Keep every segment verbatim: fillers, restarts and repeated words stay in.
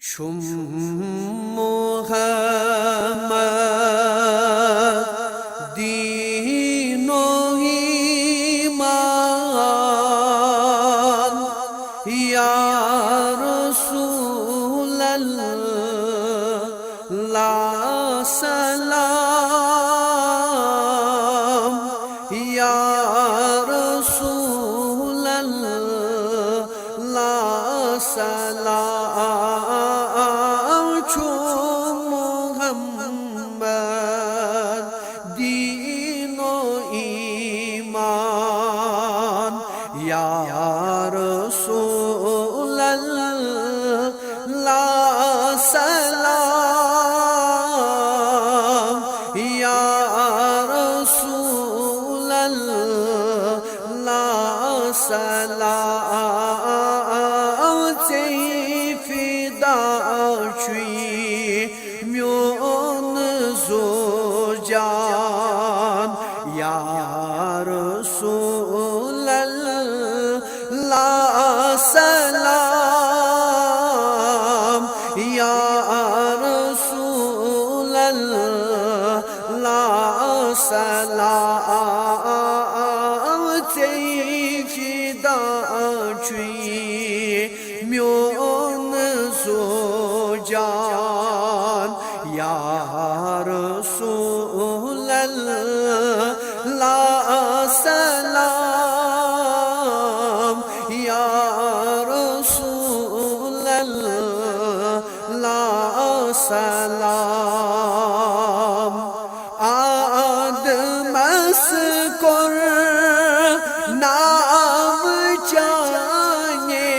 چھُم محمد دین و ایمان، یا رسول اللہ سلام، یا رسول اللہ سلام، چھُم محمد دین و ایمان، یا رسول اللہ سلام، یا رسول اللہ سلام، ژے فدا چھُے میون زُو جان، یا رسول اللہ سلام، یا رسول اللہ سلام، ژے فدا چھُے میون زُو جان، یا رسول اللہ سلام، یا رسول اللہ سلام۔ آدمس کوٚر ناو چانے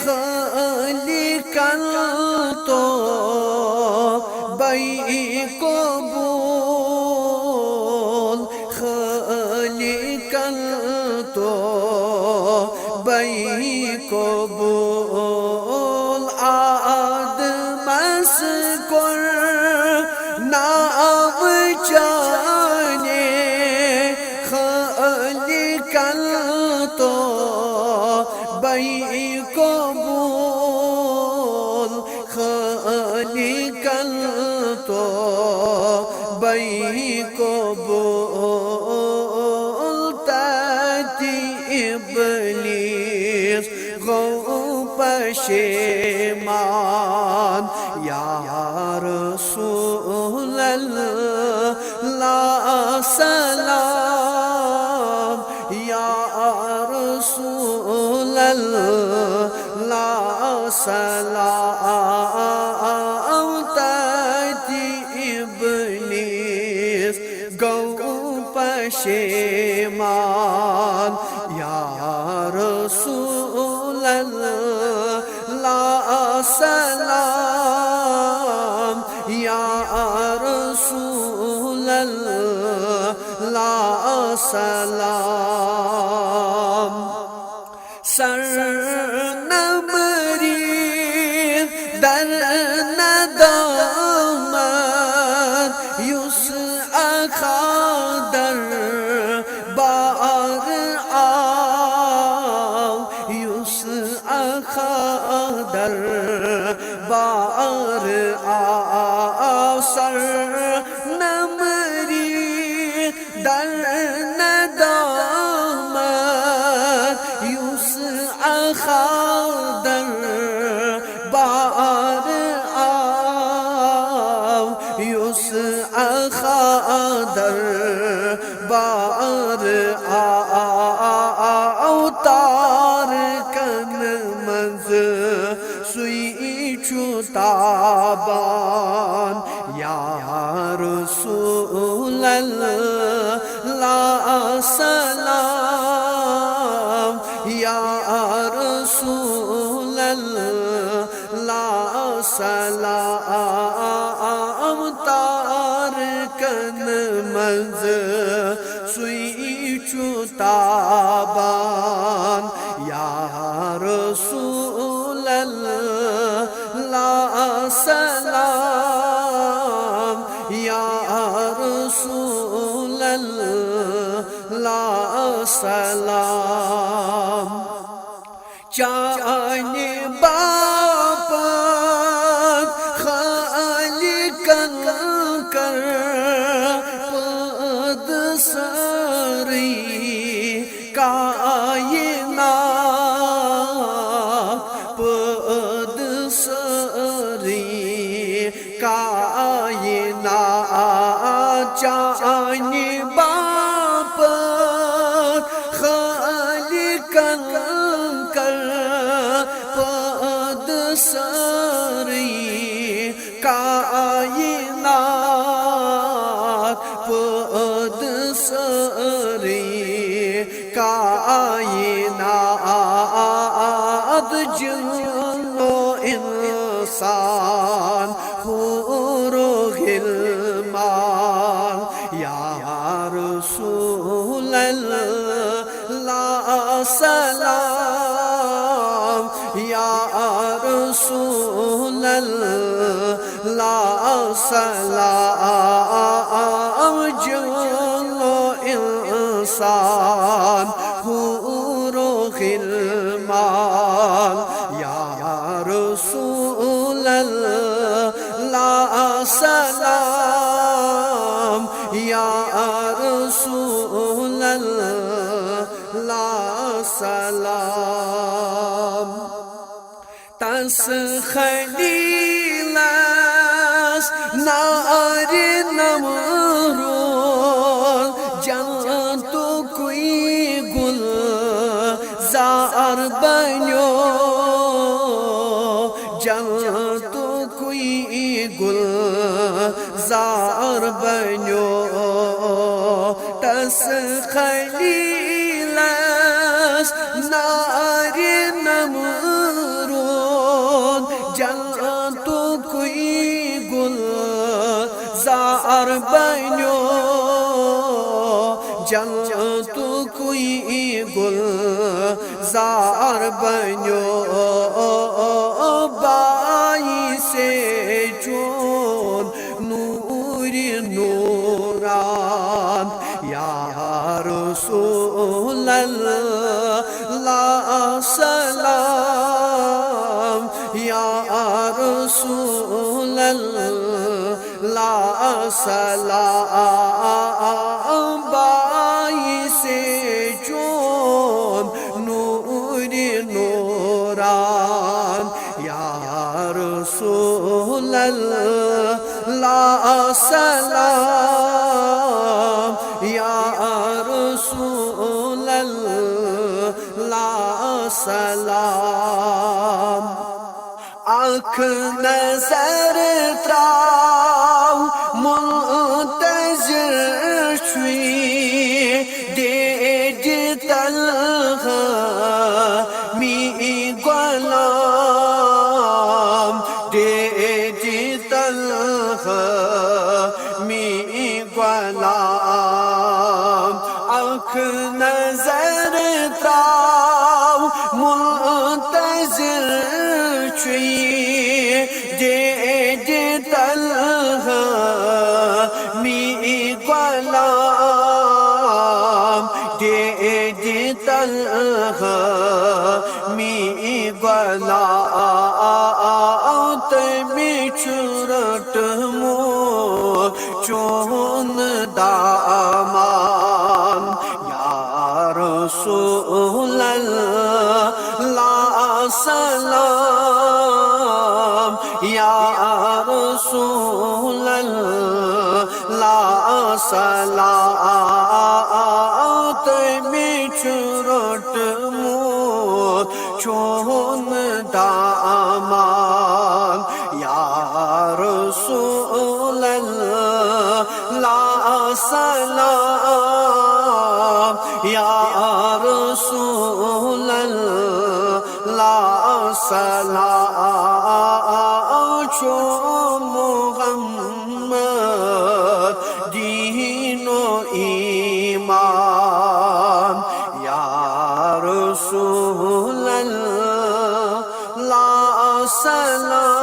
خالقن توبے قبول، خالقن توبے قبول۔ آدمس کوٚر ناو چانے خالقن توبے قبول، خالقن توبے قبول۔ تتہِ ابلیس گوٚو پشیمان، یا رسول اللہ سلام، یا رسول اللہ سلام۔ تتہِ ابلیس گوٚو پشیمان، یا رسول اللہ سلام، یا رسول اللہ سلام۔ سرنمری در ندامت یُس اکھا در بار آو، یُس اکھا در بار آو۔ سرنمری در ندامت یُس اکھا در بار آو، یُس اکھا در بار آو۔ تارکن منٛز سُے چھُ تابان، یا رسول اللہ سلام، یا رسول اللہ سلام۔ تارکن منٛز سُے چھُ تابان، یا رسول اللہ سلام، یا رسول اللہ سلام۔ چانہِ باپتھ سٲرٕے کائنات، پٲدٕ سٲرٕے کائنات، جِن و اِنسان، حور و غلمان۔ یا رسول اللہ سلام، یا رسول اللہ سلام، جِن و اِنسان، حور و غلمان۔ یا رسول اللہ سلام، یا رسول اللہ سلام۔ تس خلیلس نارِ نمرود، جنتُکُے گُلزار بنیو، جنتُکُے گُلزار بنیو۔ تس خلیلس نارِ نمرود، جنتُکُے گُلزار بنیو، جنتُکُے گُلزار بنیو۔ باعثِ چون نورِ نوران۔ یا رسول اللہ سلام، یا رسول اللہ سلام، باعثِ چون نورِ نوران۔ یا رسول اللہ سلام، یا رسول اللہ سلام۔ اکھ نظر تراو، منتظر چھُے دید طلحہ می غلام، دید طلحہ می غلام۔ اکھ نظر تراو، منتظر چھُے دید طلحہ می غلام، دید طلحہ می غلام۔ تٔمۍ چھُ روٚٹمُت چون دامان۔ یا رسول اللہ سلام، یا رسول اللہ سلام۔ تٔمۍ چھُ روٚٹمُت چون دامان۔ یا رسول اللہ سلام، یا رسول اللہ سلام۔ چھُ محمد دین و ایمان۔ یا رسول اللہ سلام،